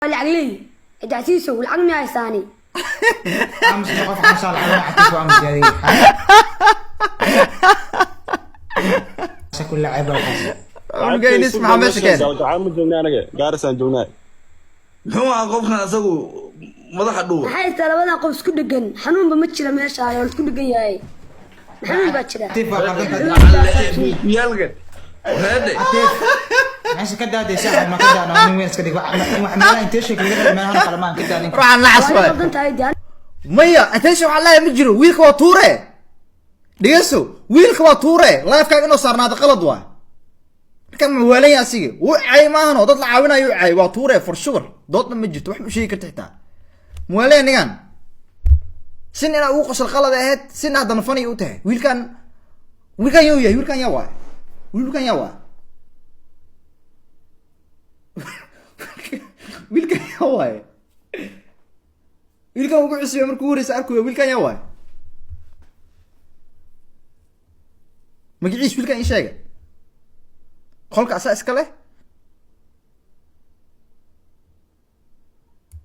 Lacag leey, Cabdicasiisow, lacag miyaa haysaani? Aamus qof xanuunsan lacag ma catiif, aamus adiga. Kulli ceeb baa waxaas. Cunuga inis maxaa meesha keenay? Gaalgacaan ma joognaa, anaga Gaarisaan joognaa. Muxuu ahaa qofkan asagu madaxa dhuuba? Maxay haystaa labadan qof isku dhegan? Xanuunba ma jira meesha oo la isku dhegan yahay? Xanuun baa jira. Catiif, waa qaldan. Yaalka reede. Catiif, meesha ka daadaysa ma ka daano, nin weyn iska dhig. Wax meelaha intee sheeg laga dhig, meelaha qalamaan ka daa ninka. Ruuxan nacas Waa waay. qaldan tahay dee. Maya, attention waxaa leeyahay ma jiro. Wiilka waa tuure, dhegeyso, wiilka waa tuure. Lifekaaga inuu saarnaado qalad waay. Marka ma waalan yahay asiga? Wuu cay maahan oo dad la caawinayo u cay. Waa tuure for sure, doodna ma jirto, wax ma sheegi karta xitaa. Muwaalaya ningan, sin inaa ugu qosol qalad ahayd, sin haddana funny u tahay. Wiilkan, wiilkan yaa yahay? Wiilkan yaa waay? Wiilkan yaa waay? Wiilkan yaa waay? Wiilkan ugu cusubya markuu horeysa arkuyo. Wiilkan yaa waay? Magaciis wiilkan ii sheega. Qolka asaa iska leh.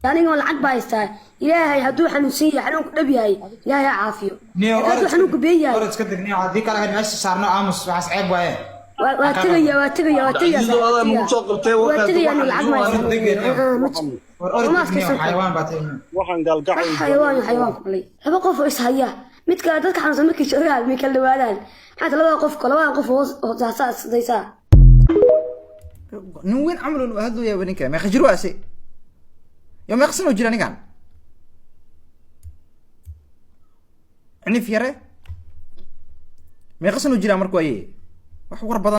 Aniga lacag baa haystaa. Ilaahay hadduu xanuunsan yahay, xanuunku dhab yahay, Ilaahay ha caafiyo. Niyo. Laakiin hadduu xanuunku been yahay. Orod iska deg niyo, haddii kale ahayd meesha saarno. Aamus, waxaas ceeb waaye. Waa tegaya, waa tegaya, waa tegaya. Cabdicasiis adaa nagu soo qabtay. Waa tegaya, aniga lacag ma Orod deg niyo. haystaa. War orod Ma deg niyo. adkaysan karo. Xayawaan baa tahay. Waxaan gaalgacay. Wax xayawaan, xayawaan ku dhalay. Laba qof oo is haya, midka dadka xanuunsan markay joogaan may kala dhawaadaan? Maxaa labada qof, labada qof hoos hoosaasaa isdaysaa? Nin weyn camal uu hadlaya ninka. Meeqa jir waa ase? Yo, meeqa sano jira ninkan? Cinif yare, meeqa sano jira? Marku aye wax war badan.